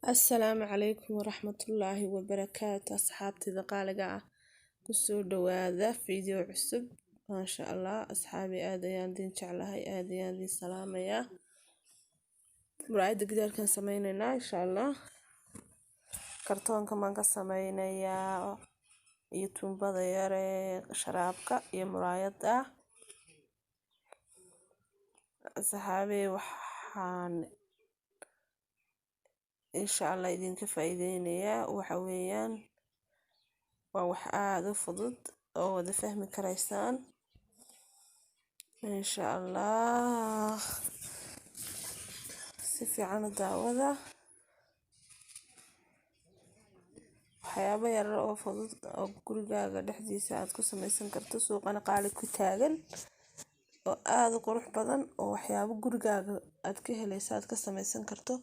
Assalaamu calaykum waraxmatullaahi wabarakaatu. Asxaabtida qaaliga ah, kusoo dhawaada video cusub. Maasha Allah, asxaabi, aad ayaan idin jeclahay, aad ayaan idin salaamayaa. Muraayada gidaarkan sameynaynaa insha Allah. Kartoonka maan ka sameynayaa iyo tuumbada yare sharaabka iyo muraayada. Asxaabi, waxaan insha Allah idinka faa'iideynayaa waxa weeyaan waa wax aad u fudud oo wada fahmi karaysaan insha Allah. Si fiican u daawada. Waxyaabo yar oo fudud oo gurigaaga dhexdiisa aad ku samaysan karto, suuqana qaali ku taagan, oo aad u qurux badan, oo waxyaabo gurigaaga aad ka helaysa aad ka samaysan karto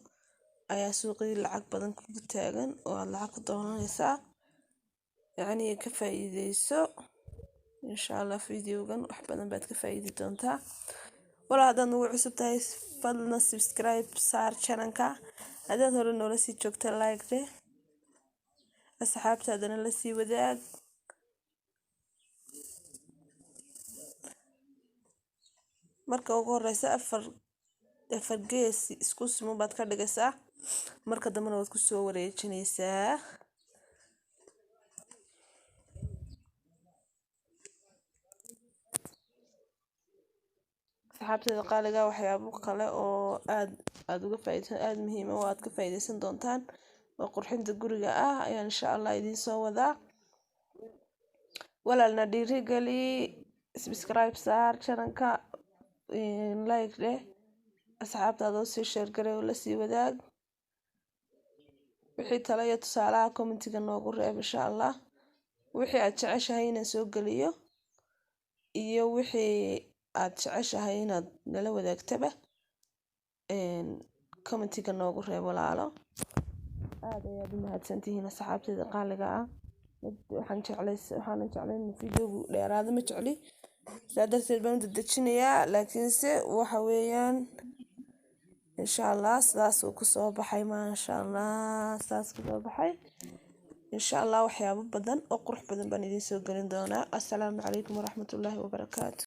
ayaa suuqii lacag badan kugu taagan oo aad lacag ku doonanaysaa. Yacni ka faa'iideyso insha Allah, videogan wax badan baad ka faa'iidi doontaa. Walaa haddaad nagu cusub tahay, fadlan subscribe saar channelka. Haddaad hore noola sii joogta, like dheh, asxaabtaadana la sii wadaag. Marka ugu horeysa afar afar gees isku siman baad ka dhigaysaa, marka dambena waad ku soo wareejinaysaa. Asxaabteeda qaaliga, waxyaabo kale oo aad aad uga faa'iideysan, aad muhiim ah oo aad ka faa'iideysan doontaan oo qurxinta guriga ah ayaan insha Allah idiin soo wadaa. Walaalna dhiirigeli, subscribe saar channelka, like dheh, asxaabtaada u sii share garee oo la sii wadaag. Wixii talo iyo tusaalaha commentiga noogu reeb insha Allah. Wixii aad jeceshahay inaan soo geliyo iyo wixii aad jeceshahay inaad nala wadaagtaba, commentiga noogu reeb walaalo. Aad ayaad u mahadsantihiin asxaabtayda qaaliga ah. Waxaan jeclays, waxaanan jeclayn in videogu dheeraado, ma jecli, saa darteed baan u dedejinayaa. Laakiinse waxa weeyaan insha Allah sidaas uu kusoo baxay, maasha Allah, sidaas kusoo baxay. Insha Allah waxyaabo badan oo qurux badan baan idiin soo gelin doonaa. Assalaamu calaykum waraxmatullaahi wabarakaatu.